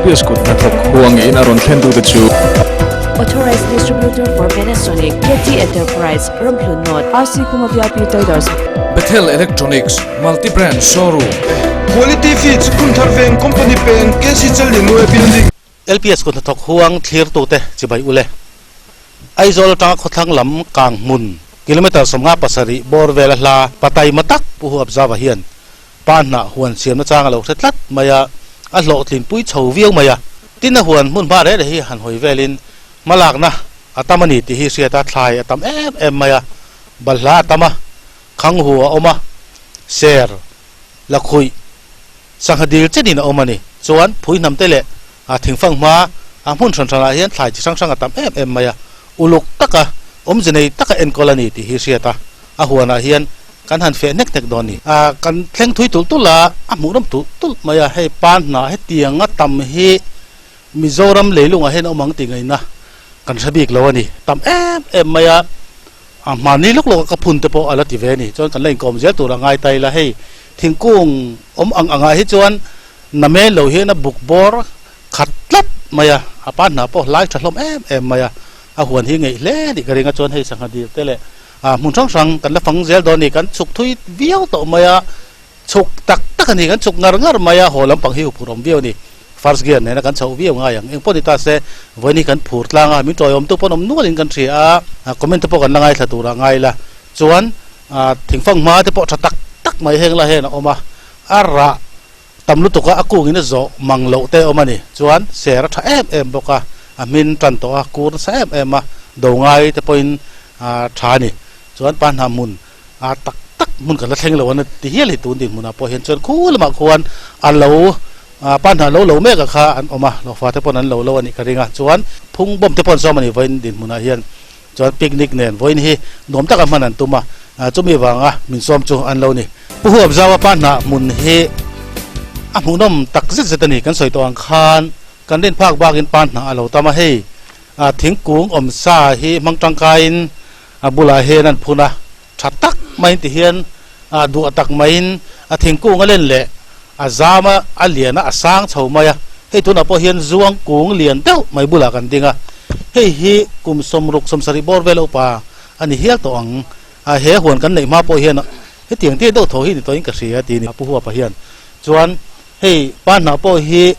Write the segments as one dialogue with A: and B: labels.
A: LPS kut hnathawk huangin a rawn thlen tute chu.
B: Authorized Distributor for Panasonic, KT Enterprise, Ramhlun North, RC Khuma VIP Traders.
A: Bethel Electronics, Multi Brand Showroom.
C: Quality Feeds, Khunthar Veng Company Peng, KC Challianue Building.
D: LPS kut hnathawk huang thlirtute chibai ule. Aizawl atanga khawthlang lam kang hmun kilometre 57 bawr vela hla patai matak Pu Huapzava hian pa hnah huan siamna chang a lo hre tlat mai a, a hlawhtlinpui chho viau mai a. Tin a huan hmun hma reh reh hi han hawi velin hmalakna a tam a ni tih hi hriat a, thlai a tam em em mai a, balhla a tam a, khanghu a awm a, ser, lakhuih, sangha dil chenin a awm a ni. Chuan phui hnam te leh a thingfang hma a hmun hran hranah hian thlai chi hrang hrang a tam em em mai a, uluk taka awmze nei taka enkawl a ni tih hi hriat a, a huanah hian kan han feh hnek hnek dawn a ni. A kan thleng thui tulh tulh a, a hmuhnawm tulh tulh mai a, hei pan hnah hetianga tam hi Mizoram leilungah hian a awm ang tih ngaihna kan hre bik lo a ni. Tam em em mai a, a hmani lawk lawk a ka phun te pawh a la ti ve a ni. Chuan kan la inkawm zel tur a ngai ta ila, hei thingkung awm ang angah hi chuan Name lo hian a buk bawr khat tlat mai a, a pa hna pawh hlai tha hlawm em em mai a, a huan hi ngeih hle a nih ka ring a, chuan hei sangha dil te leh ah hmun hrang hrang kan la fang zel dawn a ni, kan chhuk thui viau tawh mai a, chhuk tak tak a ni, kan chhuk ngar ngar mai a, haw lampang hi huphurh awm viau a ni, first gear nena kan chhoh viau ngai ang, engpawh ni ta se vawiin hi kan phur tlang a, min tawiawm tu pawn awm nualin kan hria a, comment te pawh kan la ngaithla turah ngai ila, chuan ah thingfang hma te pawh tha tak tak mai heng la hian a awm a, a rah. Tam lutuk a, a kungin a zawh mang loh te awm a ni. Chuan ser a tha em em bawk a, a hmin tan tawh a, kur nasa em em a, do ngai te pawhin a tha a ni. Chuan pa hna hmun a tak tak hmun kan la thleng lo a ti hial hi tun dinhmunah pawh hian chuan khu lamah khuan a lo pa hna lo lo mek a kha an awm a, hlawhfa te pawn an lo lo a nih ka ring a. Chuan phung bawm te pawh an sawm a ni vawiin dinhmunah hian. Chuan picnic nen vawiin hi nuam taka hman an tum a, chumi vanga min sawm chu an lo ni. Pu Huapzaua pa hnah hmun hi a hmuhnawm tak zet zet a ni. Kan sawi tawh ang khan kan rin phak bakin pa hnah a lo tam a, hei thingkung awm sa hi hmang tangkaiin a bulah hian an phun a, tha tak maiin ti hian duah tak maiin a thingkung a len leh a zam a, a lian a, a sang chho mai a, hei tunah pawh hian zuang kung lian deuh mai bulah kan ding a, hei hi kum 60 70 bawr vel upa a ni hial tawh ang a, he huan kan neih hma pawh hian hetiang te deuh tho hi ni tawhin ka hria ti a ni a pu huapa hian chuan hei pa hnah pawh hi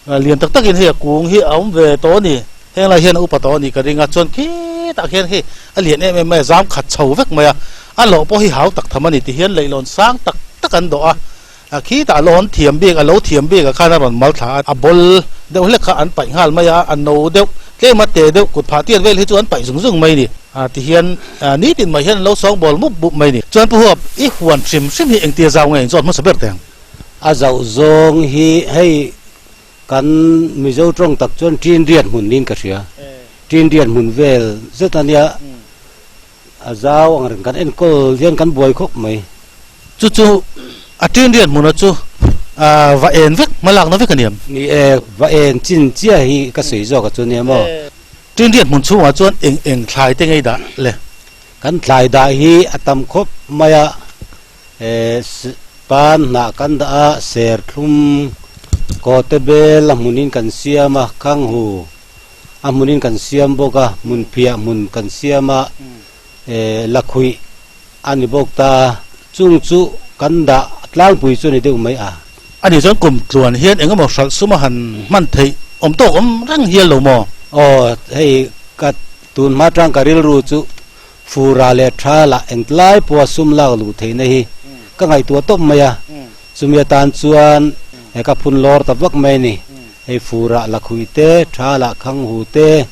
D: lian tak takin hei a kung hi a awm ve tawh a ni, heng lai hian a upa tawh a nih ka ring a, chuan khitah khian hei a lian em em mai a, zam khat chho vek mai a, a lawh pawh hi hau tak tham a ni ti hian leihlawn sang tak tak an dawh a, a khitah a lawn thiam bik a lo thiam bik ah khan a rawn mal thla a, a bawl deuh hlek kha an paih nghal mai a, a no deuh tlem a te deuh kut phah tiat vel hi chu an paih zung zung mai a ni, a ti hian nitin mai hian an lo sawng bawl mup mup mai a ni. Chuan Pu Huap, i huan hrim hrim hi engtia zau nge inzawt hmasa ber teh ang?
E: A zauh zawng hi hei kan Mizo tawng tak chuan Ṭin riat hmun niin ka hria. Ṭin riat hmun vel zet a nia. A zau ang reng kan enkawl hian kan buai khawp mai.
D: Chu chu a Ṭin riat hmuna chu va en vek hmalakna vek a niam.
E: Ni e, va en chin chiah hi ka sawi zawk a chu nia maw.
D: Ṭin riat hmun chhungah chuan eng eng thlai te ngei dah le?
E: Kan thlai dah hi a tam khawp mai a. Pan hnah kan dah a, serthlum kawte bel a hmunin kan siam a, khanghu a hmunin kan siam bawk a, hmunphiah hmun kan siam a, lakhuih a ni bawk ta. Chung chu kan dah tlangpui chu a ni deuh mai a.
D: Ani chuan kum tluan hian eng emaw hralh sum a han hman theih awm tawk awm reng hial lo maw?
E: Aw, hei ka tun hma tang ka rilru chu Fura leh tha lah engtlai pawha sum lak luh theihna hi ka ngaihtuah tawp mai a, chumi atan chuan he ka phun lawr ta vak mai a ni. Hei fura la khuih te, tha lah khang hu te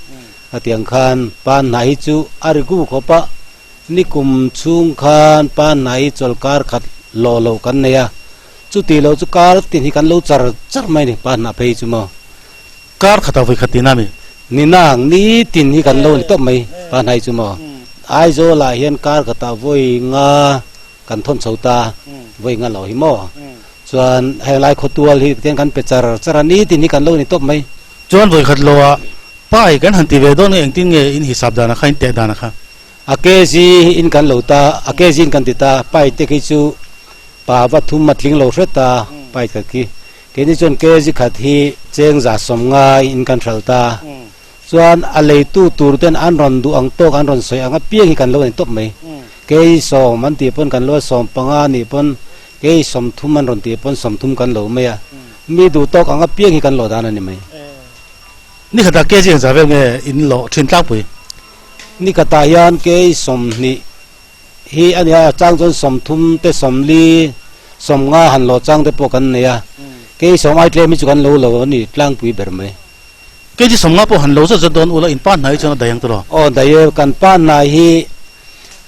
E: ka ti ang khan pan hnah hi chu a ri gu khawp a, nikum chhung khan pan hnah hi chawlkar khat lawh loh kan nei a, chuti lo chu kar tin hi kan lo char char mai a ni pan hnah phei chu maw.
D: Kar khatah vawi khat tina mi?
E: Ni nang, ni tin hi kan lo ni tawp mai pa hnai chu maw. Aizawl ah hian kar khatah vawi nga kan thawn chho ta, vawi nga lo hi maw. Chuan heng lai khawtual hi tiang kan pe char char a, ni tin hi kan lo ni tawp mai.
D: Chuan vawi khat lo ah pai kan han ti ve dawn nge engtin nge in hisap dan a kha in teh dan a kha?
E: A kg in kan lo ta, a kg in kan ti ta, pai te khi chu pa va thum a tling lo hret a, pai khat khi. Keini chuan kg khat hi cheng 150 in kan hralh ta. Chuan a leitu tur ten an rawn duh ang tawk an rawn sawi ang apiang hi kan lo nei tawp mai. Kei 10 an tih pawn kan lo a, 15 nih pawn kei 30 an rawn tih pawn 30 kan lo mai a. Mi duh tawk ang apiang hi kan lawh dan a ni mai.
D: Ni khatah kg engzah vel nge in lawh thin tlangpui?
E: Ni khatah hian kei 20 hi a nia, a chang chuan 30 te 40, 50 han lawh chang te pawh kan nei a. Kei 10 ai tlem hi chu kan lo lo a ni tlangpui ber mai.
D: Kg 50 pawh han lo zat zat dawn ula in pa hnai chuan a daih ang tawh lo.
E: Aw daih e, kan pa hnai hi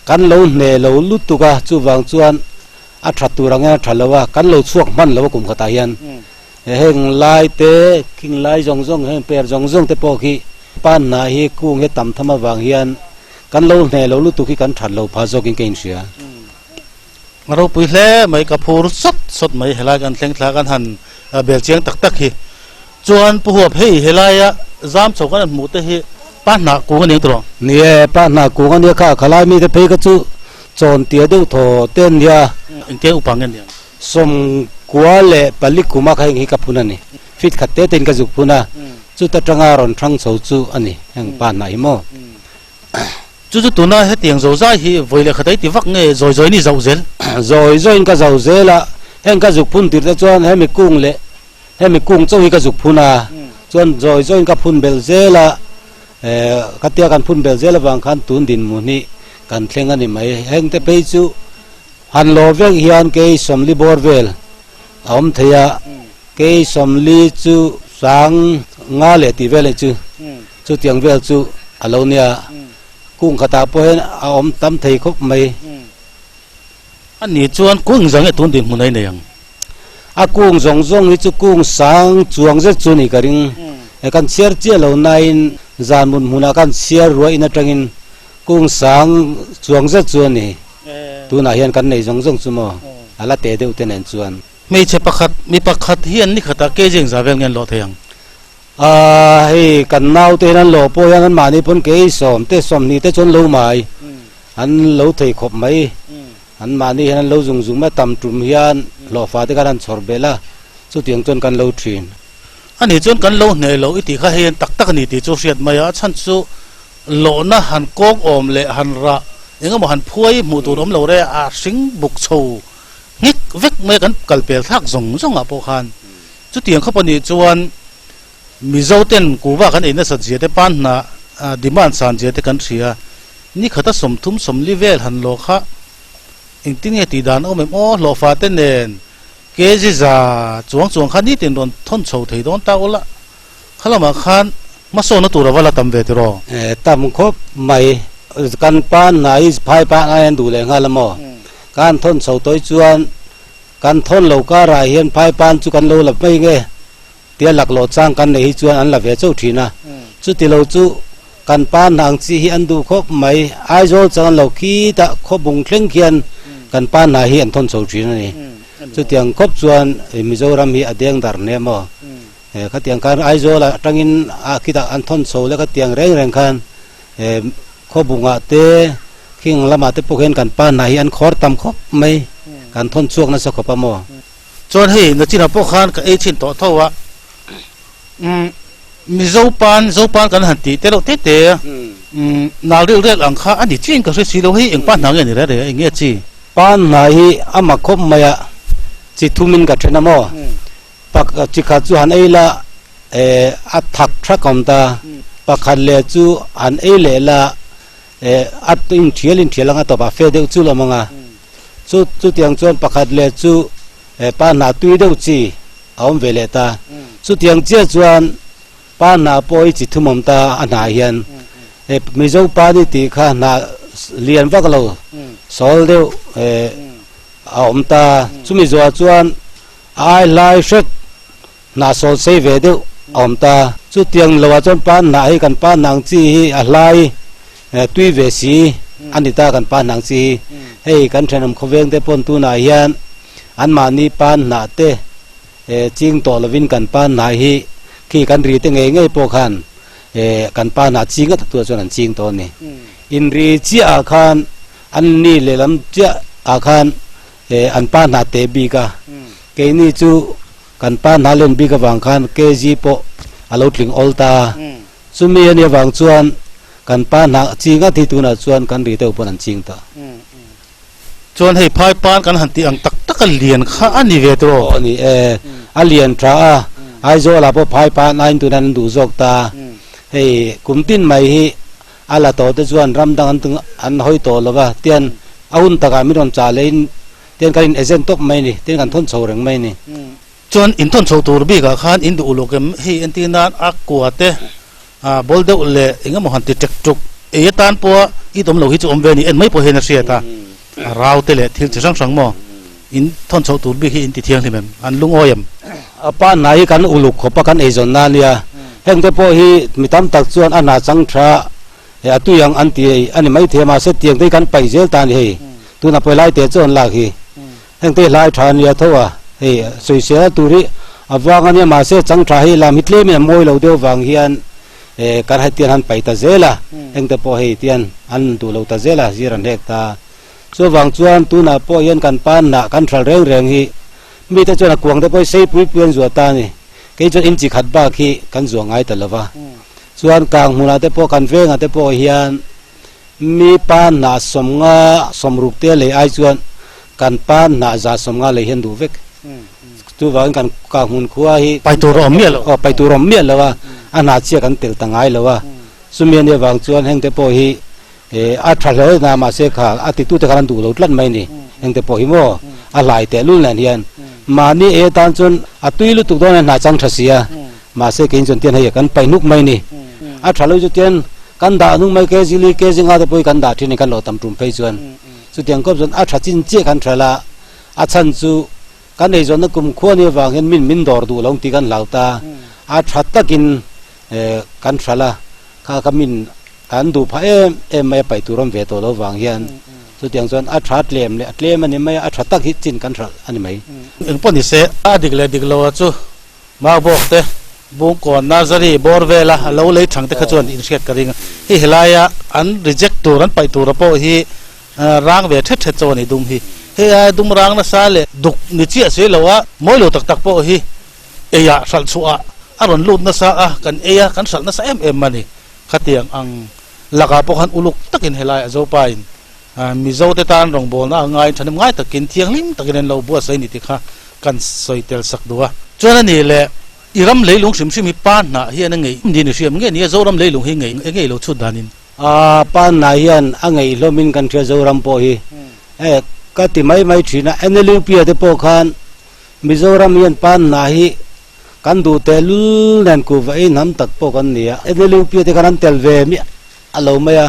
E: kan lo hneh lo lutuk a, chuvang chuan a tha tur ang hian a tha lo a, kan lo chhuak hman lo a kum khatah hian. Heng lai te, khing lai zawng zawng, heng per zawng zawng te pawh khi pan hnah hi kung hi tam tham avang hian kan lo hneh lo lutuk hi kan that lo phah zawkin ka inhria.
D: A ropui hle mai, ka phur sawt sawt mai helai kan thleng thla kan han bel chiang tak tak hi. Chuan Pu Huap hei helaia zam chho kan han hmuh te hi pa hnah kung a ni ang tawh?
E: Ni e, pa hnah kung a nia kha, khalai mite phei kha chu chawn tia deuh thaw te an nia.
D: Engtia upa nge ni ang?
E: 94 kuma kha heng hi ka phun a ni. Fit khat te tein ka zuk phun a, chuta tanga rawn hrang chho chu a ni, heng pa hnah hi maw.
D: Chu chu tuna hetiang zo zai hi vawi leh khat ei ti vak nge zawi zawiin i zauh zel?
E: Zawi zawiin ka zauh zel a, heng ka zuk phun tir te chuan hemi kung leh hemi kung chauh hi ka zuk phun a, chuan zawi zawiin ka phun belh zel a, ka tia kan phun belh zel avang khan tun dinhmun hi kan thleng a ni mai. Heng te phei chu Han lawh vek hian kei 40 bawr vel a awm thei a, kei 40 chu 5000 leh tih vel chu chutiang vel chu a lo nia. Kung khatah pawh hian a awm tam thei khawp mai.
D: A nih chuan kung zang nge tun dinhmun a inei ang?
E: A kung zawng zawng hi chu kung sang chuang zet chu ni ka ring. Kan chhiar chiah lo nain zan hmun hmunah khan chhiar ruah in atangin Kung sang chuang zet chu a ni. Tunah hian kan nei zawng zawng chu maw? A la teh deuh te nen chuan.
D: Hmeichhe pakhat, mi pakhat hian ni khatah kg engzah vel nge an lawh thei ang?
E: Aaa hei kan naute hian an lawh pawh hian anmahni pawn kei 10 te 20 te chu an lo mai. An lo thei khawp mai. Anmahni hian an lo zung zung mai a, tam tum hian hlawhfa te khan an chhawr belh a, chutiang chuan kan lo thin.
D: Ani chuan kan lo hneh loh i tih kha hei an tak tak a ni tih chu hriat mai a, a chhan chu Lawhna han kawng awm leh han rah eng emaw han phuai hmuh tur awm lo re a hring buk chho nghek vek mai a kan kal pel thlak zawng zawng ah pawh khan chutiang khawp anih chuan Mizo ten kuva kan ei nasat zia te pan hna demand san zia te kan hria ni khata 30 40 vel han lawh kha engtin nge tih dan awm em aw hlawhfa te nen kg 100 chuang chuang kha nitin rawn thawn chho thei dawn ta ula Kha lamah khan hmasawnna tur a va la tam ve tiraw?
E: Tam khawp mai. Kan pa hnai phai pa hnai an duh leh nghal a maw? Kan thawn chho tawi chuan kan thawn lo karah hian phai pan chu kan lo la mai nge tia laklawh chang kan neih hi chuan an la ve chauh thin a. Chuti lo chu kan pa hnang chi hi an duh khawp mai. Aizawl chang an lo khitah khawbung thleng khian kan pa hnai hi an thawn chho thin a ni. Chutiang khawp chuan Mizoram hi a deng dar hle maw? He khatiang khan Aizawl atangin a khitah an thawn chho leh khatiang reng reng khan he khawbungah te khing lamah te pawh hian kan pa hna hi an khawr tam khawp mai kan thawn chhuak nasa khawp a maw.
D: Chuan hei nachinah pawh khan ka ei chhin tawh tho a, umm Mizo pan Zopan kan han tih te reuh te te a, umm nal rilh rel ang kha a ni chiin ka hre si lo hei eng pa hna nge ni reh reh a eng nge chi?
E: Pan hna hi a mak khawp mai a, chi thumin ka then a maw. Pak chikhat chu han ei la eh a thak thak awm ta, pakhat leh chu han ei leh la eh a in thial in thial ang a tawp a fe deuh chul awm ang a, chu chutiang chuan pakhat leh chu eh pa hnah tui deuh chi a awm ve leh ta, chutiang chiah chuan pa hnah pawh hi chi thum awm ta a hnah hian eh Mizo pa ni tih kha hnah lian vak lo sawl deuh eh a awm ta, chumi zuah chuan Ai hlai hret hnah sawl sei ve deuh a awm ta. Chutiang loah chuan pa hnah hi kan pa hnang chi hi a hlai tui ve si a ni ta kan pa hnang chi hi. Hei kan thenawm khawveng te pawn tunah hian anmahni pa hnah te ching tawh lovin kan pa hnah hi khi kan ri te ngei ngei pawh khan kan pa hnah ching a thatuah chuan an ching tawh a ni. Inri chiah ah khan an ni lehlam chiah ah khan An pa hna te bik a, keini chu Kan pa hna len bik avang khan kg pawh a lo tling awl ta a. Chumi a nih avang chuan kan pa hna ching a thi tunah chuan kan ri deuh pawn an ching ta.
D: Chuan hei phai pan kan han tih ang tak tak a lian kha a ni ve tawh.
E: Aw ni e, a lian tha a, Aizawl ah pawh phai pan aiin tunah an duh zawk ta. Hei kum tin mai hi a la tawh te chuan ram dang an an hawi tawh lo va, tian a hun takah min rawn chah leh in tian kan in agent tawp mai a ni, tian kan thawn chho reng mai a ni.
D: Chuan in thawn chho tur bikah khan in duh uluk em? Hei entir nan a kua te bawl deuh leh eng emaw han ti ṭek ṭuk ei atan pawha it awm lo hi chu awm ve a ni, en mai pawh hian a hriat a, a rau te leh thil chi hrang hrang maw in thawn chho tur bik hi in ti thianghlim em? An lungawi em?
E: A pa hna hi kan uluk khawp a kan eizawn na ania, heng te pawh hi mi tam tak chuan a hna chang tha a tui ang an ti a ni maithei a, mahse tiang te hi kan paih zel ta a ni hei, tunah pawh helai te chu an lak hi. Heng te hlai tha ania tho a, hei sawisel tur hi a vang ania mahse chang tha hei lam hi tlem in a mawi lo deuh vang hian eh kan hetian han paih ta zel a, heng te pawh hei tian an duh lo ta zel a zir an hek ta. Chuvang chuan tunah pawh hian kan panna kan hral reng reng hi mite chuan a kuang te pawh hi sei pui pui an zuah ta a ni, kei chuan inchi khat bak hi kan zuah ngai ta lo va. Chuan kang hmunah te pawh kan vengah te pawh hian Mi pa hnah sawmnga sawmruk te lei ai chuan kan pa hnah za sawmnga lei hian duh vek. Chuvangin kan kah hmun khua hi
D: Pai tur a awm miah lo.
E: Aw pai tur a awm miah lo a, a hnah chhia kan tel ta ngai lo a. Chumi ania vang chuan heng te pawh hi a tha hle na mahse kha a titute khan an duh lo tlat mai ni. Heng te pawh hi maw a hlai tehlul nen hian mahni ei atan chuan a tui lutuk dawn a hnah chang tha si a. Mahse keiin chuan tian hei kan pai hnuk mai ni. A tha lo chu tian kan dah hnuk mai kg li kg nga te pawh hi kan dah thin a ni kan lo tam tum phei chuan. Chutiang kawp chuan a tha chin chiah kan tha la, a chhan chu kan eizawnna kum khua ni avang hian min min dawr duh lo ang tih kan hlau ta. A tha takin kan tha la, kha kha min an duh phah em em mai a paih tur awm ve tawh lo vang hian chutiang chuan a tha tlem leh a tlem a ni mai a, a tha tak hi chin kan hralh a ni mai.
D: Engpawh ni se a dik leh dik lo a chu Maubawk te, Bungkawn, Nursery bawr vela a lo lei thang te kha chuan inhriat ka ring a. Hei helaia an reject tur, an paih tura pawh hi rang ve thet thet chauh a ni dum hi. Hei aia dum rang nasa leh duk ni chiah si lo a, mawi lo tak tak pawh hi eiah hralh chhuah a rawn lut nasa a, kan ei a, kan hralh nasa em em a ni. Khatiang ang lakah pawh khan uluk takin helai a Zopa in Mizo te tan rawngbawlna a ngaiin thahnem ngai takin thianghlim takin an lo buatsaih a ni tih kha kan sawi tel sak duh a. Chuan a ni le, i ram leilung hrim hrim hi pa hnah hian a ngeih ni ni hriam nge ni a Zoram leilung hi ngeih nge lo chhut danin?
E: A, pa hnah hian a ngeih hlawmin kan hria Zoram pawh hi. E, ka ti mai mai thin a, NLUP ah te pawh khan Mizoram hian pa hnah hi kan duh tehlul nen kuhva ei hnam tak pawh kan ni a, NLUP ah te khan an tel ve miah a lo mai a.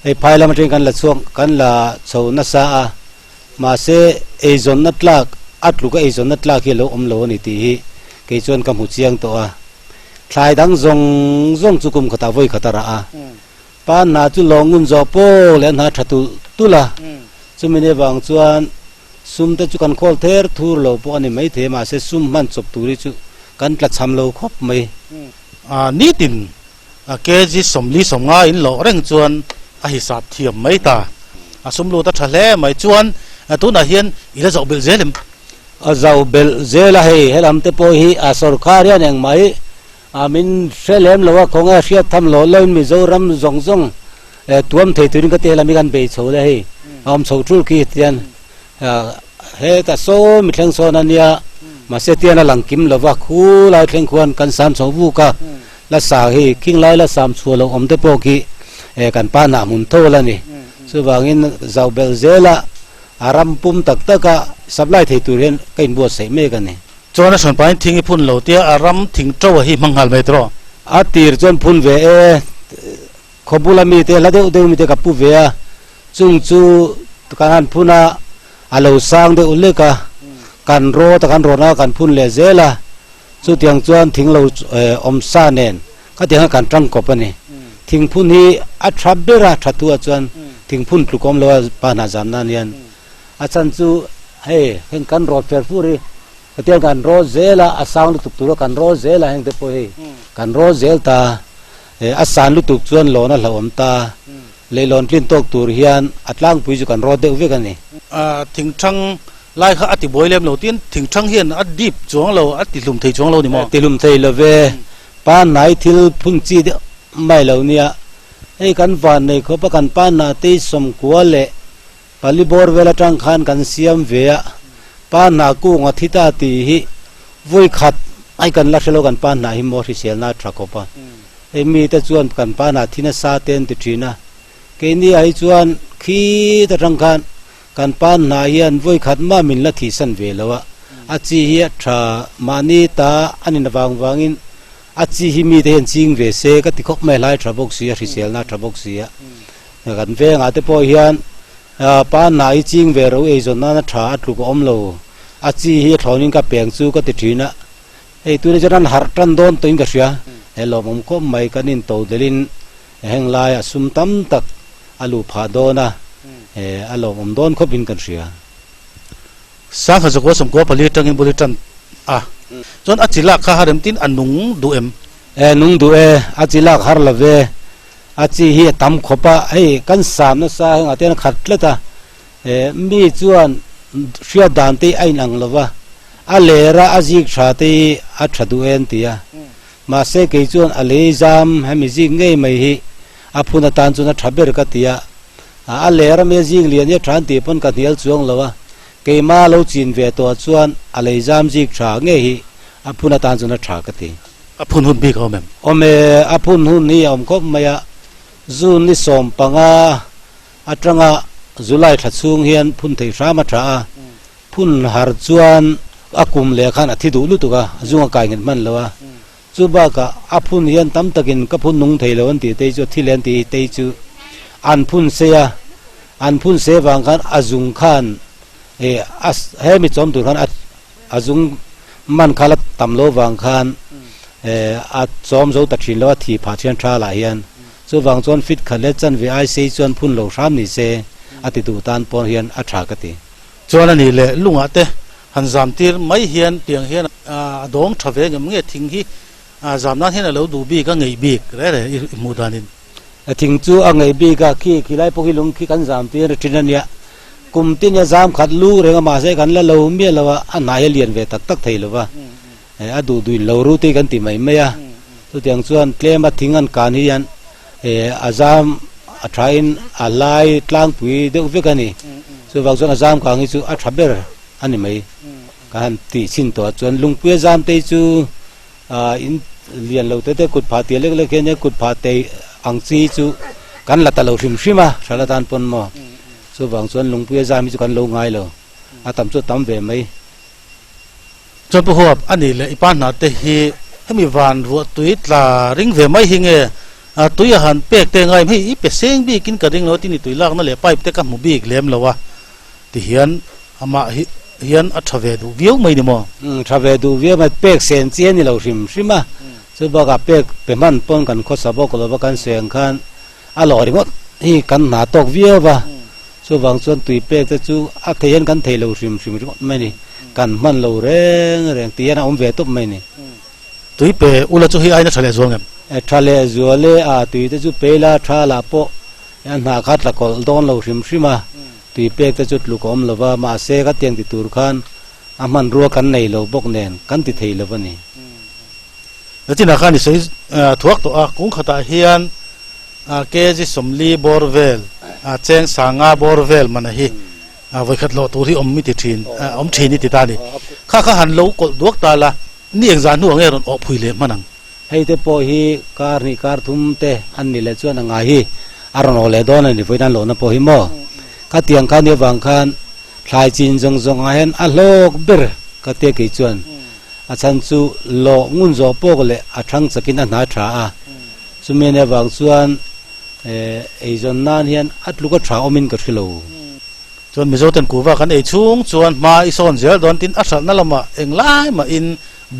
E: Hei phai lam atangin kan la chhuak kan la chho nasa a, mahse eizawnna tlak a tluka eizawnna tlak hi a lo awm lo a ni tih hi kei chuan ka hmu chiang tawh a. Thlai dang zawng zawng chu kum khatah vawi khat a rah a, pa hna chu lawng ngun zawh pawh leh a hna tha tulh tulh a, chumi ni avang chuan sum te chu kan khawl ther thur lo pawh a ni maithei a, mahse sum hman chawp tur hi chu kan tla chham lo khawp mai.
D: Nitin A kg 40 50 in lawh reng chuan a hisap thiam mai ta. A sum lut a tha hle mai. Chuan tunah hian i la zauh belh zel em?
E: A zauh belh zel a hei, helam te pawh hi a sorkar hian engmah hi a min hre lem lo a, khawnge a hriat tham loh loin Mizoram zawng zawng tuam thei turin ka ti helam hi kan bei chho le hei, a awm chho tul khi tian heta saw mi thleng sawn a nia, mahse tian a lang kim lo va, khu lai thleng khuan kan sam chho vuk a. La sa hi khing lai la sam chhuah loh awm te pawh khi kan pa hnah hmun tho la ni. Chuvangin zauh belh zela a ram pum tak taka supply thei tur hian ka inbuatsaih mek a ni.
D: Chuan a hranpain thing i phun lo tia a ram thing to a hi hmang nghal mai tawh.
E: A tir chuan phun ve e, khawbula mite hla deuh deuh mite ka pu ve a, chung chu kan han phun a, a lo sang deuh lek a, kan rawt a kan rawn a kan phun leh zel a. Chutiang chuan thing lo awm sa nen khatiang hian kan tang kawp a ni. Thingphun hi a tha ber a, tha thu ah chuan thingphun tluk awm lo a pa hna zam nan hian. A chhan chu hei heng kan rawt fer fur hi khatiang kan rawt zel a, a sang lutuk tur a kan rawt zel a heng te pawh hei kan rawt zel ta a san lutuk chuan lawn a hlauhawm ta. Leihlawn tlin tawk tur hian a tlangpui chu kan rawt deuh vek a ni.
D: Thingthang. Lai kha a ti buai lem lo tin thingthang hian a dip chuang lo, a ti hlum thei chuang lo ni maw?
E: Ti hlum thei lo ve, pangnai thil phun chi deuh mai lo nia. Hei kan van nei khawp a kan pangnah te sawmkua leh pali bawr vel atang khan kan siam ve a, pangnah kung a thi ta tih hi vawi khat ai kan la hre lo kan pangnah hi maw hriselna a tha khawp a. Hei mite chuan kan pangnah thi nasa te an ti thin a, keini ah hi chuan khit atang khan Kan pa hna hian vawi khat mah min la thihsan ve lo a, a chi hi a tha mahni ta a nin avang vangin a chi hi mite hian ching ve se ka ti khawp mai hlai tha bawk si a, hriselna a tha bawk si a. Kan vengah te pawh hian pa hna hi ching ve ro eizawn nan a tha a tluk a awm lo, a chi hi a thlawnin ka peng chu ka ti thin a, hei tuna chuan an harh tan dawn tawhin ka hria, he lawmawm khawp mai kan into delhin Heng laiah sum tam tak a luh phah dawn a, a lawmawm dawn khawpin kan hria.
D: Sangha zakua sawmkua pali atangin bul i tan a, chuan a chi lak kha harem tin a nung duh em?
E: E, nung duh e, a chi lak har lo ve. A chi hi a tam khawp a, hei kan sam nasa hengah te hian a khat tlat a, e, mi chuan hriat dan te hi a inang lo va, a ler a, a zik tha te hi a tha duh e an ti a. Mahse kei chuan a lei zam hemi zik ngei mai hi a phun atan chuan a tha ber ka ti a, a ler a mi zik lian hi a tha an tih pawn ka hnial chuang lo a, keima lo chin ve tawh chuan a lei zam zik tha ngei hi a phun atan chuan a tha ka ti.
D: A phun hun bik a awm em?
E: Awm e, a phun hun hi a awm khawp mai a, June ni 15 atanga July thla chhung hian phun thei hram a tha a, Phun har chuan a kum leh khan a thi duh lutuk a, a zunga kai nghet hman lo a. Chu bakah a phun hian tam takin ka phun nung thei lo an tih te chu a thi leh an tih te chu an phun se a, an phun se vang khan a zung khan eh a hemi chawm tur khan a a zung man kha la tam lo vang khan eh a chawm zo ta thin lo a thi phah thian tha lah hian chuvang chuan fit khat leh chanve ai sei chuan phun lo hram ni se a ti duh tan pawh hian a tha ka ti.
D: Chuan a nih leh lungah te han zam tir mai hian tiang hian a dawng tha ve ngem nge thing hi zam nan hian a lo duh bik a ngeih bik reh reh i hmuh danin.
E: A thing chu a ngeih bik a, khi khilai pawh khi lung khi kan zam tir a thin a nia. Kum tin a zam khat lu reng a mahse kan la lo miah lo a, a hnai hi a lian ve tak tak thei lo va, a duh duhin lo ru te kan ti mai mai a. Chutiang chuan tlem a thing an kan hian a zam a thain a lai tlangpui deuh vek a ni. Chuvang chuan a zam kang hi chu a tha ber a ni mai. Ka han tih chhin tawh chuan lungpuia zam te hi chu in lian lo te te kut phah tia lek lek hian kut phah te ang chi chu kan la ta lo hrim hrim a, hral atan pawn maw. Chuvang chuan lungpuia zam hi chu kan lo ngai lo, a tam chu a tam ve mai.
D: Chuan Pu Huap, a nih leh i pa hna te hi hemi van ruah tui tla ring ve mai hi nge tui a han pek te ngai hei i pe seng bik in ka ring lo tin i tui lakna leh pipe te ka hmu bik lem lo a ti hian amah hi hian a tha ve duh viau mai ni maw?
E: Umm tha ve duh viau mai, pek sen chi a ni lo hrim hrim a, chu bakah pek pe hman pawn kan khawsa bawk lo va kan seng khan a lawh ringawt hi kan hna tawk viau va. Chuvang chuan tui pek te chu a thei hian kan thei lo hrim hrim ringawt mai ni. Kan hman lo reng reng tih hian a awm ve tawp mai ni.
D: Tui pe ula chu hi aina tha leh zual ngem?
E: E tha leh zual e, a tui te chu pe ila tha lah pawh a hna kha tla kawlh dawn lo hrim hrim a, tui pek te chu tluk a awm lo va, mahse ka tiang ti tur khan a hmanrua kan nei lo bawk nen kan ti thei lo a ni.
D: Nachinah khan i sawi thuak tawh a, kung khatah hian kg sawmli bawr vel, cheng sanga bawr vel mana hi vawikhat lawh tur hi awm i ti thin, awm thin i ti ta a ni. Kha kha han lo kawlh duak ta la, ni engzah hnuah nge rawn awh phui leh hman ang?
E: Hei te pawh hi kar hnih kar thum te an nih leh chuan a ngai hi a rawn awh leh dawn a ni, vawiin an lawhna pawh hi maw? Khatiang kha nia vang khan thlai chin zawng zawngah hian a hlawk ber ka tia kei chuan a chhan chu lawh ngun zawh pawk leh a thang chakin a hna tha a. Chumi ania vang chuan eizawn nan hian a tluk a tha awmin ka hre lo.
D: Chuan Mizo ten kuhva kan ei chhung chuan hma i sawn zel dawn tin a hralhna lamah englai mahin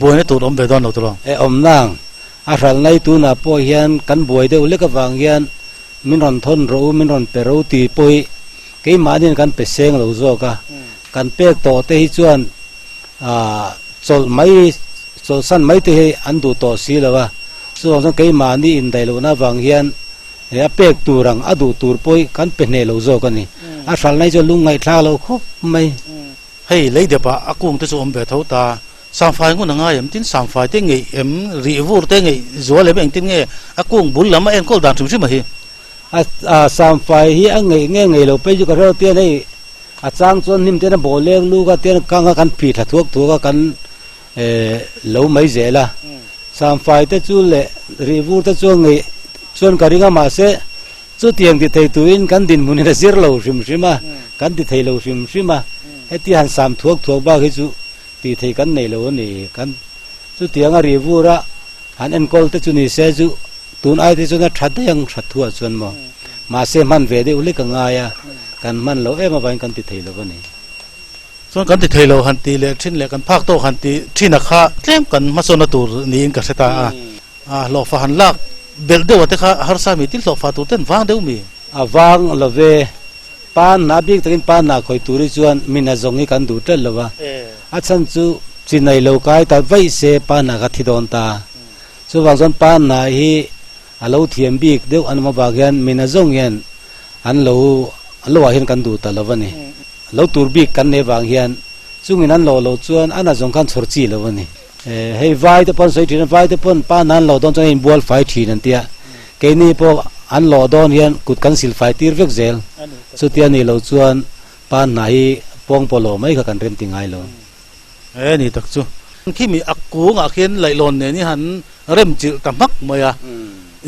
D: buaina tur awm ve dawn lo tawh.
E: E awm nang, a hralhna i tunah pawh hian kan buai deuh lek avang hian min rawn thawn rawh u, min rawn pe ro ti pawh hi keimahniin kan pe seng lo zawk a. Kan pek tawh te hi chuan chawlh mai, chawlhsan mai te hi an duh tawh si lo a, chuvang chuan keimahni indaih lohna avang hian he a pek tur ang a duh tur pawh hi kan pe hneh lo zawk a ni. A hralhna hi chuan lung ngaihthlak lo khawp mai.
D: Hei lei depah a kung te chu awm ve tho ta. Samfai ngun a ngai em? Tin samfai te ngeih em? Rih vur te ngeih zual em? Engtin nge a kung bul lam a enkawl dan hrim hrim a hi?
E: A samfai hi a ngeih nge ngeih lo phei chu ka hrelo tian hei a chang chuan hnim ten a bawh leng luk a tian kang a kan phih thla thuak thuak a kan lo mai zel a. Samfai te chu leh rih vur te chu a ngeih chuan ka ring a mahse Chutiang ti thei tuin kan dinhmunin a zir lo hrim hrim a, kan ti thei lo hrim hrim a, hetia han sam thuak thuak bak hi chu tih theih kan nei lo a ni. Kan chutianga ri vur a han enkawl te chu ni se chu tun ai te chuan a tha daih ang hrat thuah chuan maw. Mahse hman ve deuh hlek a ngai a, kan hman loh em avangin kan ti thei lo a ni.
D: Chuan kan ti thei lo han tih leh thin leh kan phak tawk han tih thin a kha tlem kan hmasawnna tur niin ka hre ta a. A hlawhfa han lak belh deuh a te kha harsa mi tin hlawhfa tur ten vang deuh mi.
E: A vang lo ve. Pan a bik takin pan ah khawi tur hi chuan min a zawng hi kan duh tel lo va. A chhan chu chinai lo kai ta vaih se pan ah ka thi dawn ta. Chuvang chuan pan ah hi a lo thiam bik deuh an awm avang hian min a zawng hian an lo lo ah hian kan duh ta lo va ni. Lo tur bik kan nei vang hian chungin an lo lo chuan an a zawng khan chhawr chi lo a ni. Hei vai te pawn sawi thin a, vai te pawn pa nan lawh dawn chuan a inbual fai thin an tia. Keini pawh an lawh dawn hian kut kan sil fai tir vek zel. Chutia nih loh chuan pa hna hi pawng pawh lawh mai kha kan rem ti ngai lo.
D: He ni tak chu. Khimi a kungah khian laihlawn nen hi han rem chilh ta hmak mai a.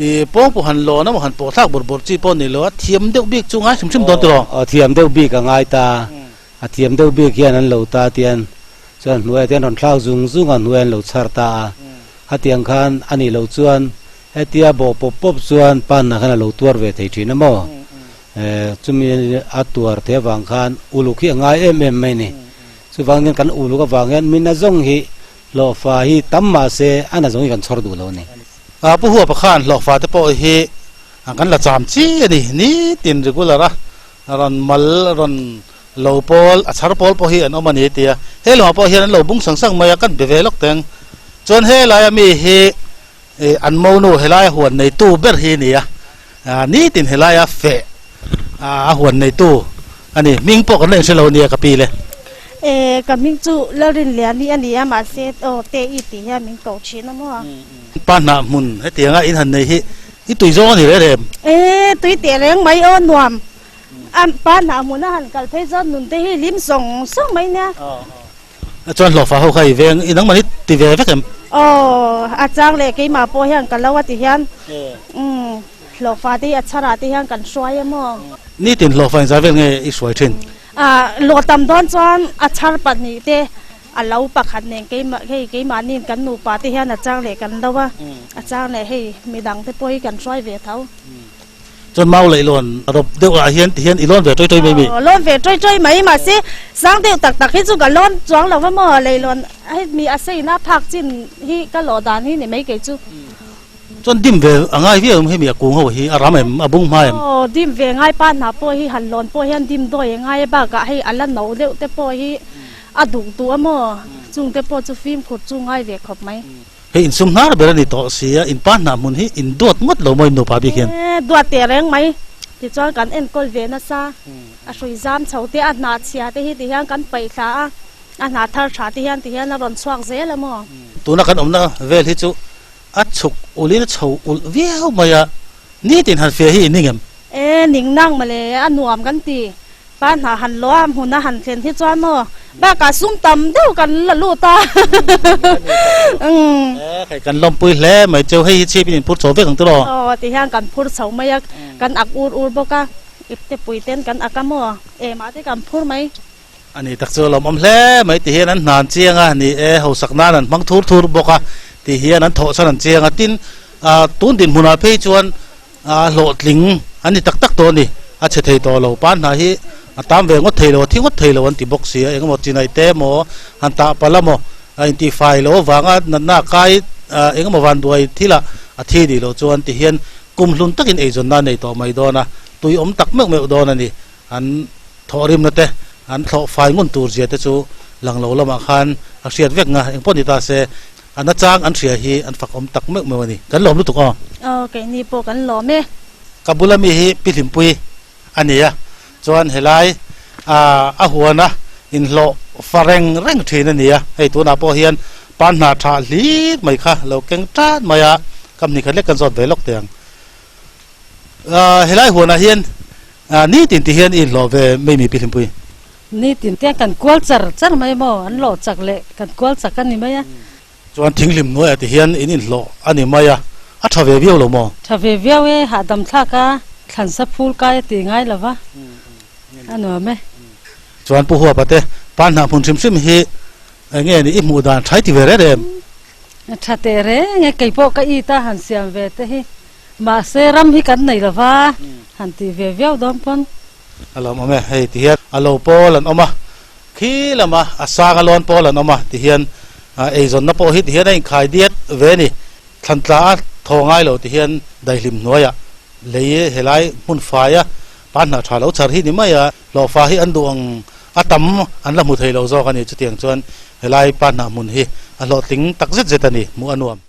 D: I pawng pawh han lawn a maw han pawh thlak bawrh bawrh chi pawh ni lo a, thiam deuh bik chu ngai hrim hrim dawn tiraw?
E: Aw thiam deuh bik a ngai ta. A thiam deuh bik hian an lo ta tian chuan hnuaiah te an rawn thlak zung zung a, hnuai an lo chhar ta a. Khatiang khan a nih loh chuan hetia bawh pawp pawp chuan panna khan a lo tuar ve thei thin a maw? Chumi a tuar thei avang khan uluk hi a ngai em em mai ni. Chuvang hian kan uluk avang hian mi nazawng hi hlawhfa hi tam mah se a nazawng hi kan chhawr duh lo a ni.
D: Pu Huapa khan hlawhfa te pawh hi kan la cham chi a ni, nitin regular a rawn mal rawn lo pawl a chhar pawl pawh hi an awm a ni tia he lamah pawh hian an lo bung sang sang mai a kan be ve lawk teng chuan helaia mi hi ih an monu helaia huan neitu ber hi a ni a nitin helaia feh a huan neitu a ni hming pawh kan la inhre lo nia ka pi le.
F: E ka hming chu Lalrinliani a ni a mahse aw te i tih hian min ko thin a maw.
D: Pa hnah hmun hetianga in han nei hi i tui zawng a ni reng reng.
F: E tui teh reng mai aw nuam a pa hnah hmun a han kal phei chuan nun te hi hlim sawng sawng mai nia.
D: Chuan hlawhfa ho kha i veng i nangmah hi ti ve vek em?
F: Aw a chang leh keimah pawh hian ka lo a ti hian umm hlawhfa te hi a chhar ah te hian kan hruai em aw.
D: Nitin hlawhfa inzai vel nge i hruai thin?
F: A lawh tam dawn chuan a chhar pahnih te A lo pakhat nen keimah hei keimahniin kan nupa te hian a chang leh kan lo a, a chang leh hei midang te pawh hi kan hruai ve tho.
D: Chuan mau leh lawn rawp deuh ah hian ti hian i lawn ve ṭawih ṭawih mai mi?
F: Aw lawn ve ṭawih ṭawih mai mahse sang deuh tak tak hi chu ka lawn chuang lo va maw leilawn hei mi a seina phak chin hi ka lawh dan hi ni mai kei chu.
D: Chuan dim ve a ngai viau em hemi a kung ho hi a ram em a bung hma em?
F: Aw dim ve ngai pa hna pawh hi han lawn pawh hian dim dawi a ngai a bakah hei a la no deuh te pawh hi A duh duh a maw? Chungte pawh chu fimkhur chu ngai ve khawp mai.
D: Hei insum hnar ber a ni tawh si a, in pa hnah hmun hi in duat ngawt lo maw in nupa bik hian?
F: E, duat teh reng mai. Tichuan kan enkawl ve nasa. A hrui zam chho te, a hnah chhia te hi ti hian kan paih thla a, a hnah thar tha te hian ti hian a rawn chhuak zel a maw?
D: Tuna kan awmna vel hi chu a chhuk ulh in a chho ulh viau mai a, nitin han fiah hi i ning em?
F: E, ning nang mawle, a nuam kan ti. Pa hna han lawh a, hmun a han thlen hi chuan maw bakah sum tam deuh kan la lut a.
D: Hei kan lawmpui hle mai cheu, hei hi chhip in inphur chho vek ang tiraw?
F: Aw ti hian kan phur chho mai a, kan ak ur ur bawk a, ipte pui ten kan ak a maw, emah te kan phur mai.
D: A ni tak chu a lawmawm hle mai ti hian an hna an chiang a, ni e hausak nan an hmang thur thur bawk a ti hian an thawh chhan an chiang a, tin tun dinhmunah phei chuan A hlawhtling an ni tak tak tawh a ni. A chhe thei tawh lo. Pa hna hi a tam ve ngawt thei lo, a thi ngawt thei lo an ti bawk si a. Engemaw chinai te emaw, han tah palh emaw, a intihfai loh avanga natna a kai engemaw vanduai thilah a thi nih loh chuan ti hian kum hlun takin eizawnna a nei tawh mai dawn a, tui awm tak meuh meuh dawn a ni. An thawhrimna te, an thlawh fai ngun tur zia te chu lang lo lamah khan a hriat vek nga. Engpawh ni ta se. A nachang an hria hi an fak awm tak meuh meuh a ni. Kan lawm lutuk aw.
F: Aw, keini pawh kan lawm e.
D: Ka bula mi hi Pi Hlimpui a ni a, chuan helai a huana inhlawh fa reng reng thin a ni a, hei tunah pawh hian pan hnah tha hlir mai kha lo keng tan mai a, kam hnih khat lek kan zawt ve lawk teh ang. Ahh helai huanah hian nitin ti hian i inhlawh ve mai mi Pi Hlimpui?
G: Nitin te kan kual char char mai maw, an lawh chak leh kan kual chak a ni mai a.
D: Chuan thinghlim hnuaiah ti hian in inhlawh a ni mai a, a tha ve viau lo maw?
G: Tha ve viau e, hahdam thlak a, thlansa phul kai a ti ngai lo va, a nuam e.
D: Chuan Pu Huapa te, pa hnah hmun hrim hrim hi eng nge ni i hmuh dan thai ti ve reng em?
G: Tha teh reng e, kei pawh ka it a han siam ve te hi, mahse ram hi kan nei lo va, han ti ve viau dawn pawn.
D: A lawm awm e, hei ti hian a lo pawl an awm a, Khi lama a sanga lawn pawl an awm a ti hian eizawnna pawh hi ti hian a inkhai diat ve a ni. Thlantla a thaw ngai lo ti hian daihlim hnuaiah lei helai hmun faia pan hnah tha lo chhar hi ni mai a, hlawhfa hi an duh ang a tam an la hmu thei lo zawk a ni. Chutiang chuan helai pan hnah hmun hi a hlawhtling tak zet zet a ni, hmuh a nuam.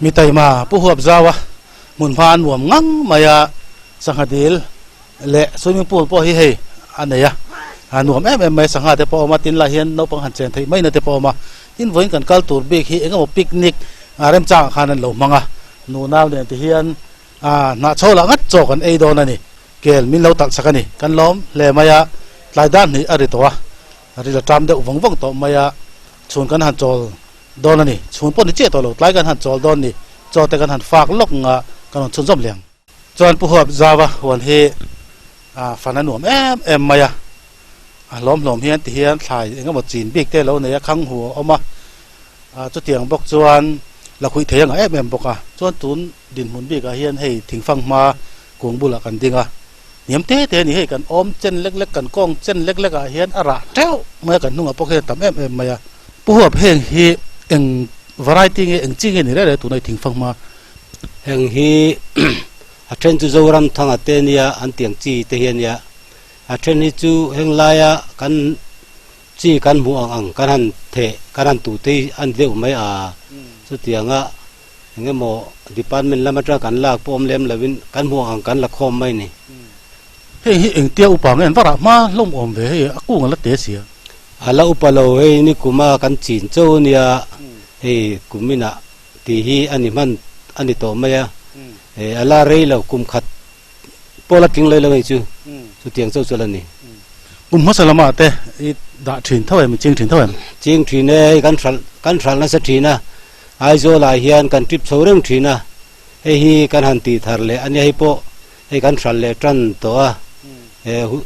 D: Mi taima Pu Huap Zaua hmun hma a nuam ngang mai a, sangha dil leh swimming pool pawh hi hei a nei a, a nuam em em mai a, sangha te pawh a awm a, tin lai hian naupang han chen theih maina te pawh a awm a, tin vawiin kan kal tur bik hi eng emaw picnic remchangah khan an lo hmang a, nunau nen ti hian hnah chho lah ngat chaw kan ei dawn a ni, kel min lo talh sak a ni, kan lawm hle mai a, tlai dan hnih a ri tawh a, ril a ṭam deuh vawng vawng tawh mai a, chhun kan han chawl. Dawn a ni. Chhun pawh ni chiah tawh lo. Tlai kan han chawl dawn ni. Chaw te kan han fak lawk nga kan rawn chhunzawm leh ang. Chuan Pu Huap Zauva huan hi fan a nuam em em mai a. A hlawm hlawm hian ti hian thlai eng emaw chin bik te lo nei a, khang hu a awm a. Chutiang bawk chuan la khuih thei a ngah em em bawk a. Chuan tun dinhmun bikah hian hei thingfang hma kung bulah kan ding a. Hniam te te a ni. Hei kan awm chen lek lek, kan kawng chen lek lek ah hian a rah teuh mai a, kan hnungah pawh khian a tam em em mai a. Pu Huap heng hi eng variety nge eng chi nge ni reng reng tuna i thingfang hma?
E: Heng hi a then chu Zoram thanga te nia an tiang chi te hi a nia. A then hi chu heng laia kan chi kan hmuh ang ang kan han theh kan han tuh te hi a ni deuh mai a. Chutianga eng emaw department lam atanga kan lak pawh awm lem lovin kan hmuh ang ang kan la khawm mai a ni.
D: Heng hi engtia upa nge an va rah hma hlawm awm ve hei a kung a la te sia.
E: A la upa lo hei ni kuma kan chin cho nia hei kuminah tih hi a ni hman a ni tawh mai a, a la rei lo kum khat pawh la tling lei lo hei chu chutiang chauh chu a la ni.
D: Kum hmasa lamah te i dah thin tho em i ching thin tho em?
E: Ching thin e, hei kan hralh kan hralh nasa thin a, Aizawlah hian kan trip chho reng thin a, hei hi kan han tih thar leh a nia hei pawh hei kan hralh leh tan tawh a,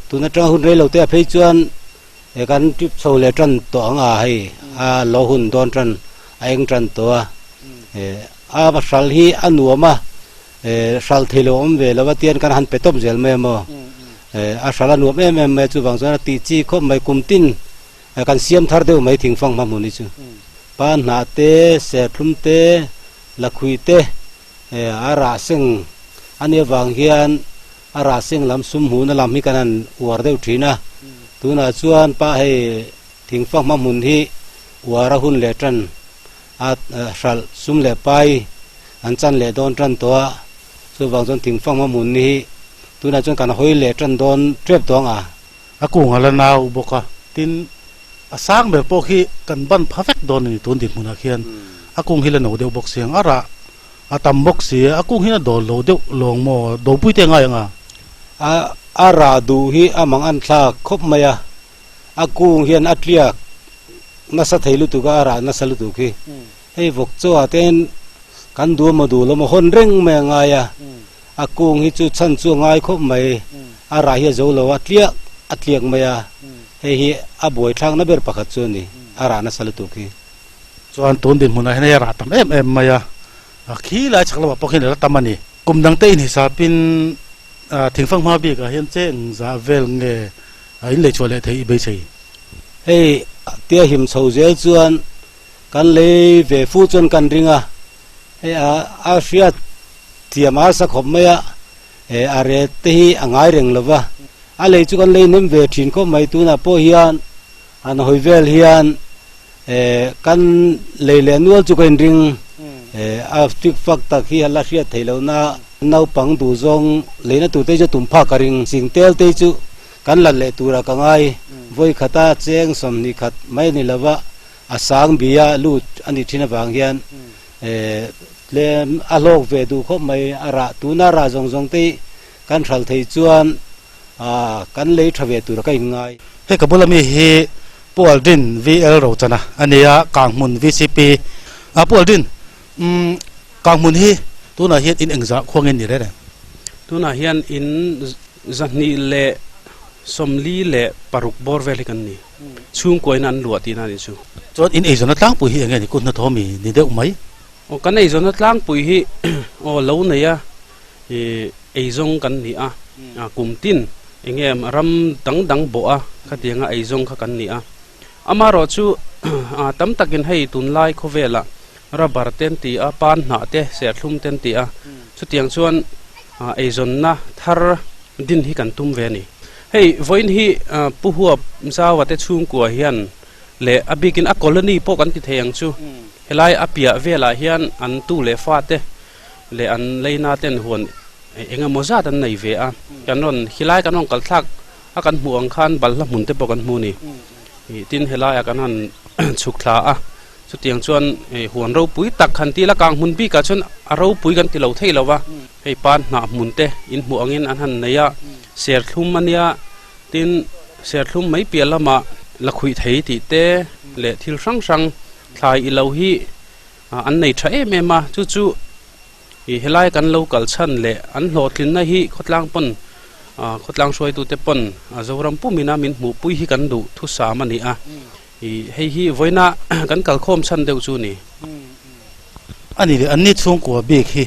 E: tun atanga hun rei lo te ah phei chuan he kan trip chho leh tan tawh ang a hei a lo hun dawn tan a eng tan tawh a, a hralh hi a nuam a, hralh thei lo awm ve lo a tian kan han pe tawp zel mai a maw, a hralh a nuam em em mai a chuvang chuan a tih chi khawp mai kum tin kan siam thar deuh mai thingfang hma hmun hi chu pa hnah te serthlum te lakhuih te. A rah seng a nih avang hian a rah seng lam sum hmuhna lam hi kan han uar deuh thin a, tunah chuan pa hei thingfa hma hmun hi uar a hun leh tan a hralh sum leh pai an chan leh dawn tan tawh a, chuvang chuan thingfa hma hmun hi tunah chuan kan hawi leh tan dawn tep tawh ang a.
D: A kung a la nau bawk a, tin a sang ber pawh khi kan ban pha vek dawn a ni tun dinhmunah khian a kung hi la no deuh bawk si ang, a rah a tam bawk si, a kung hian a dawl lo deuh lawng maw dopui te ngai ang a?
E: A a rah duh hi a mang an thlak khawp mai a, a kung hian a tliak nasa thei lutuk a, a rah nasa lutuk hi hei vawk chaw ah te hian kan duh emaw duh lo emaw hawn reng mai a ngai a. A kung hi chu chhan chu a ngai khawp mai, a rah hi a zo lo a, tliak a tliak mai a, hei hi a buaithlakna ber pakhat chu a ni, a rah nasa lutuk hi.
D: Chuan tun dinhmunah hian hei a rah tam em em mai a, a khi lai chhak lamah pawh khian a la tam a ni. Kum dangte inhisapin thingfang hma bikah hian che engzah vel nge in lei chhuah leh thei i beisei?
E: Hei tia him chho zel chuan kan lei ve fu chuan kan ring a, Hei a a hriat thiam a sa khawp mai a, eh a ret te hi a ngai reng lo va, a lei chu kan lei hnem ve thin khawp mai tunah pawh hian an hawi vel hian eh kan lei leh nual chu ka inring eh a fik fak tak hi a la hriat theih loh na naupang duh zawng leina tur te chu tum phak ka ring sing tel te chu kan la leh turah ka ngai. Vawi khata cheng 21 mai ni lova a sang bia lut a nih thin avang hian tlem a hlawk ve duh khawp mai. A rah tuna rah zawng zawng te hi kan hral thei chuan kan lei tha ve tur ka inngai.
D: Hei ka bula mi hi Pu Aldrin VL Rochana a ni a, Kanghmun VCP. Pu Aldrin, umm Kanghmun hi tunah hian in engzah khuang in ni reng reng?
H: Tunah hian in 246 bawr vel hi kan ni. Chhungkuain an luah tihna a nih chu.
D: Chuan in eizawnna tlangpui hi enge ni? Kut hnathawh mi ni deuh mai?
H: Aw, kan eizawnna tlangpui hi aw lo nei a, ih eizawng kan ni a, kum tin enge ram dang dang bawh a khatianga eizawng kha kan ni a. Amaherawh chu tam takin hei tunlai khawvelah rubber te an ti a, pan hnah te, serthlum te an ti a, chutiang chuan eizawnna thar din hi kan tum ve a ni. Hei vawiin hi Pu Huap Zaua te chhungkua hian leh a bikin a colony pawh kan ti thei ang chu, helai a piah velah hian an tu leh fa te leh an leina ten huan eng emaw zat an nei ve a, kan rawn helai kan rawn kal thlak a kan hmuh ang khan balhla hmun te pawh kan hmu a ni. Ih tin helaiah kan han chhuk thla a, chutiang chuan huan ropui tak han ti la kang hmun bikah chuan a ropui kan ti lo thei lo va, hei pan hnah hmun te in hmuh angin an han nei a, serthlum a nia tin serthlum mai piah lamah la khuih thei tih te leh thil hrang hrang thlai i lo hi An nei tha em em a, chu chu ih helai kan lo kal chhan leh an hlawhtlinna hi khawtlang pawn khawtlang hruaitute pawn Zoram pumina min hmuhpui hi kan duh thusam a ni a, ih hei hi vawiina kan kalkhawm chhan deuh chu a ni.
D: A ni leh an ni chhungkua bik hi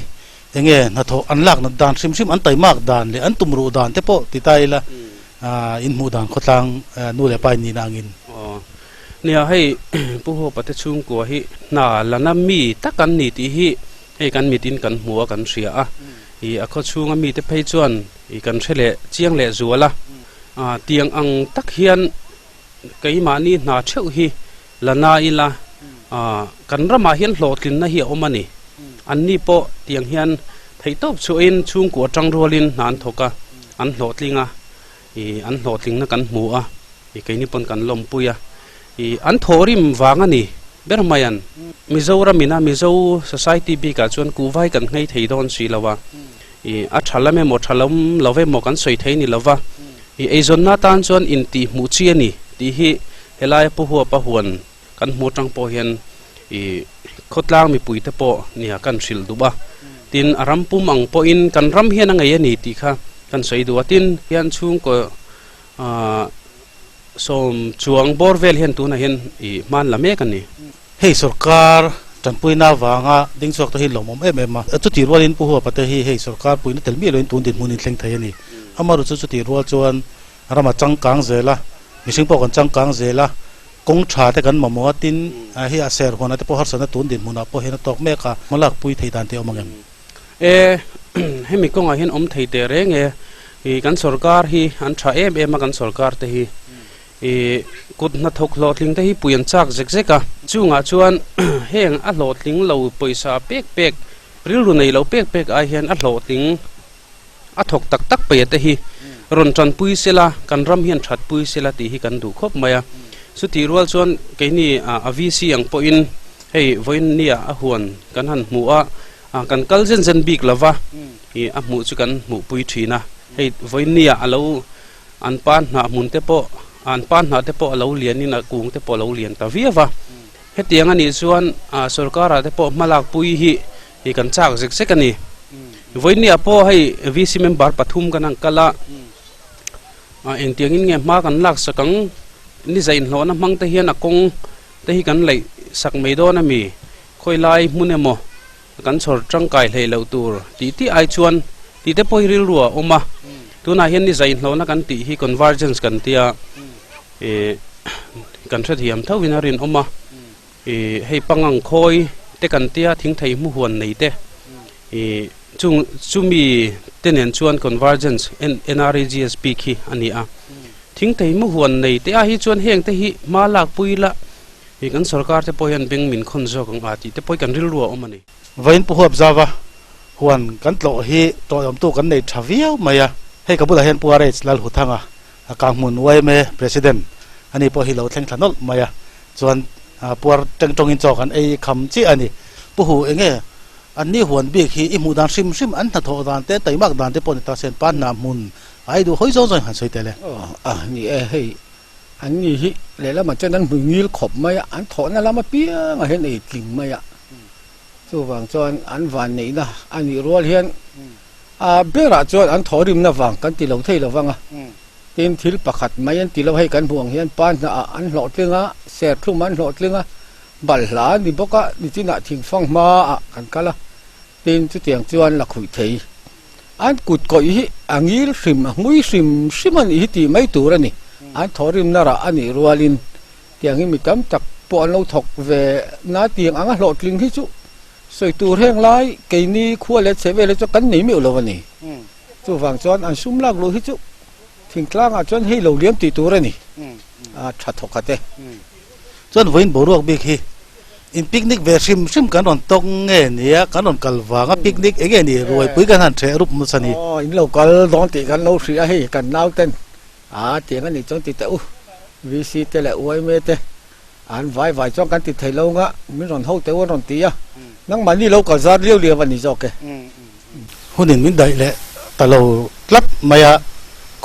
D: enge hnathawh an lak nat dan hrim hrim an taimak dan leh an tumruh dan te pawh ti ta ila in hmuh dan khawtlang nu leh pa in nihna angin.
H: Nia hei Pu Hopa te chhungkua hi hna lana mi tak an ni tih hi hei kan mitin kan hmu a kan hria a, ih a khawchhunga mite phei chuan ih kan hre leh chiang leh zual a, ah tiang ang tak hian keimahni hna theuh hi la na ila ah kan ramah hian hlawhtlinna hi a awm a ni. Anni pawh tiang hian theihtawp chhuahin chhungkua tang rualin hna an thawk a, an hlawhtling a, ih an hlawhtlingna kan hmu a. Ih keini pawn kan lawmpui a, ih an thawhrim vang a ni ber mai an. Mizoram ina Mizo society bikah chuan kuhvai kan nghei thei dawn si lo a, ih a tha lam emaw tha lam lo emaw kan sawi thei ni lo va, ih eizawnna atan chuan intih hmuh chi a ni tih hi helaia Pu Huapa huan kan hmu atang pawh hian ih khawtlang mipuite pawh nia kan hrilh duh a, tin a ram pum ang pawhin kan ram hian a ngei a ni tih kha kan sawi duh a, tin hian chhungkaw Ahh sawm chuang bawr vel hian tunah hian ih hman la mek a ni.
D: Hei sorkar tanpuina avanga ding chhuak te hi lawmawm em em a, chutih rualin Pu Huapa te hi hei sorkar puina tel miah loin tun dinhmun in thleng thei a ni. Amaherawhchu chu chutih rual chuan rama changkang zel a, mihring pawh kan changkang zel a, kawng tha te kan mamawh a, tin hei a ser huanah te pawh harsatna tun dinhmunah pawh hian a tawk mek a, hmalak pui theih dan te a awm ang em?
H: E, hemi kawngah hian awm thei teh reng e, ih kan sorkar hi an tha em em a kan sorkar te hi, ih kut hnathawk hlawhtling te hi pui an chak zek zek a, chungah chuan heng a hlawhtling lo pawisa pek pek rilru nei lo pek pek ai hian a hlawhtling a thawk tak tak peia te hi rawn tanpui sela kan ram hian thatpui sela tih hi kan duh khawp mai a, chutih rual chuan keini a VC ang pawhin Hei vawiin nia a huan kan han hmu a, kan kal zen zen bik lo va, ih a hmuh chu kan hmuhpui thin a. Hei vawiin nia a lo an pa hnah hmun te pawh an pa hnah te pawh a lo lianin a kung te pawh a lo lian ta viau va. Hetiang a nih chuan sorkarah te pawh hmalak pui hi ih kan chak zek zek a ni. Vawiin nia pawh hei VC member pathum kan han kal a, engtiangin nge hma kan laksak ang, ni zainhlawhna hmang te hian a kawng te hi kan leih sak mai dawn a mi? Khawi lai hmun emaw kan chhawr tangkai hleih loh tur tih tih ai chuan tih te pawh hi rilru a awm a. Tunah hian ni zainhlawhna kan tih hi convergence kan tia ih kan hrethiam tho in a rinawm a. Ih hei pangang khawi te kan tia thingthei hmuhuan nei te ih chung chumi te nen chuan convergence NREGS bik hi a ni a. Thingthei mu huan nei te ah hi chuan heng te hi hma lak pui la ih kan sorkar te pawh hian beng min khawn zawk ang a tih te pawh hi kan rilru a awm a ni.
D: Vawiin Pu Huapzava huan kan tlawh hi tawihawmtu kan nei tha viau mai a, hei ka bulah hian Pu RH Lalhuthanga Kanghmun yma President Ani pawh hi lo thleng thla nawlh mai a, chuan puar teng tawngin chaw kan ei kham chiah a ni. Pu Hu, enge an ni huan bik hi i hmuh dan hrim hrim an hnathawh dan te, taimak dan te pawh ni ta sen pa hna hmun a i duh hawi zawng zawngin han sawi tel e.
I: Aw, a ni e, hei an ni hi lehlamah chuan an hmui ngil khawp mai a, an thawhna lam apiangah hian ei tling mai a, chuvang chuan an vanneihna a nih rual hian a berah chuan an thawhrimna vang kan ti lo thei lo vang a. Tin, thil pakhat mai an ti lo, hei kan hmuh ang hian pa hnahah an hlawhtling a, serthlum an hlawhtling a, balhla a ni bawk a, nichinah thingfang hmaah kan kal a, tin chutiang chuan la khuih thei. An kut kawih hi a ngil hrim, a ngui hrim hrim a nih hi tih mai tur a ni. An thawhrimna rah a nih rualin tiang hi mi tam tak pawh an lo thawk ve na tiang anga hlawhtling hi chu sawi tur heng lai keini khua leh chhe vel hi chu kan nei meuh lo a ni. Chuvang chuan an sum lak luh hi chu thingtlangah chuan hei lo liam tih tur a ni, a tha thawk khat e.
D: Chuan vawiin boruak bik hi in picnic ve hrim hrim kan rawn tawk nge nia, kan rawn kal vanga picnic eng nge ni ruaipui kan han ṭheh rup nasa ni.
I: Aw, in lo kal dawn tih kan lo hria hei kan nauten a tiang a nih chuan ti teh u, VC te leh UIMA te an vai vai chuan kan ti thei lo nga min rawn ho teh u an rawn ti a, nangmahni lo kal zar liau liau a ni zawk e.
D: Hunin min daih leh ta lo tlat mai a,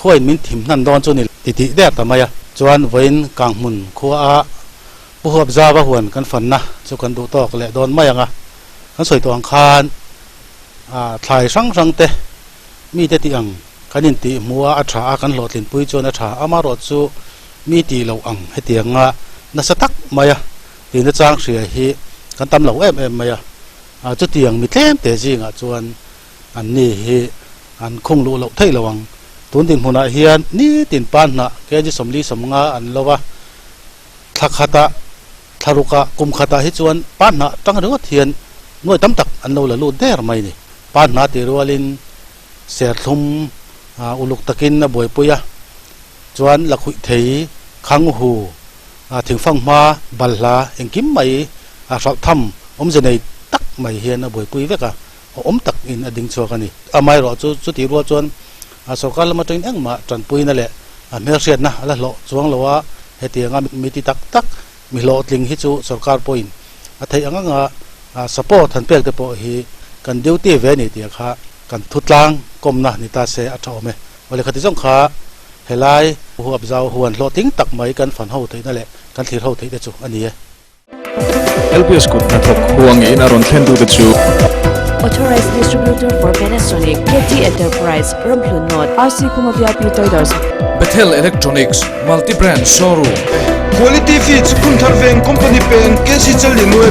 D: khuain min thim hnan dawn chu ni ti tih der ta mai a. Chuan vawiin Kanghmun khua a Pu Huapzava huan kan fanna chu kan duh tawk leh dawn mai ang a. Kan sawi tawh ang khan thlai hrang hrang te mite tih ang kan intih hmuh a, a tha a, kan hlawhtlinpui chuan a tha. Amaherawh chu mi tih loh ang hetianga nasa tak mai a tihna chang hria hi kan tam lo em em mai a. Chutiang mi tlem te zingah chuan an ni hi an khung luh loh theih lo ang. Tun dinhmunah hian nitin pa hnah kg 40 50 an lo a, thla khatah, thla rukah, kum khatah hi chuan pa hnah tang ringawt hian nuai tam tak an lo la lut der mai ni. Pa hnah tih rualin serthlum uluk takin a buaipui a, chuan lakhuih thei, khang hu, Thingfang hma balhla engkim mai a hralh tham awmze nei tak mai hian a buaipui vek a, awm tak in a ding chhuak a ni. Amaherawh chu chutih rual chuan sorkar lam atangin engmah tanpuina leh hmelhriatna a la hlawh chuang lo a, hetianga mi ti tak tak mi hlawhtling hi chu sorkar pawhin a theih ang anga support han pek te pawh hi kan duty ve a ni tih kha kan thutlang kawmna ni ta se a tha awm e. Awle khati zawng kha Helai huapzau huan hlawhtling tak mai kan fan ho theihna leh kan thlir ho theih te chu a ni e.
A: LPS kut hnathawk huangin a rawn thlen tute chu.
B: Authorized Distributor for Panasonic, KT Enterprise, Ramhlun North, RC Kuma VIP Traders.
A: Bethel Electronics, Multi Brand Showroom.
C: Quality Feeds, Phunthar Veng Company Peng, KC Challi Nuai.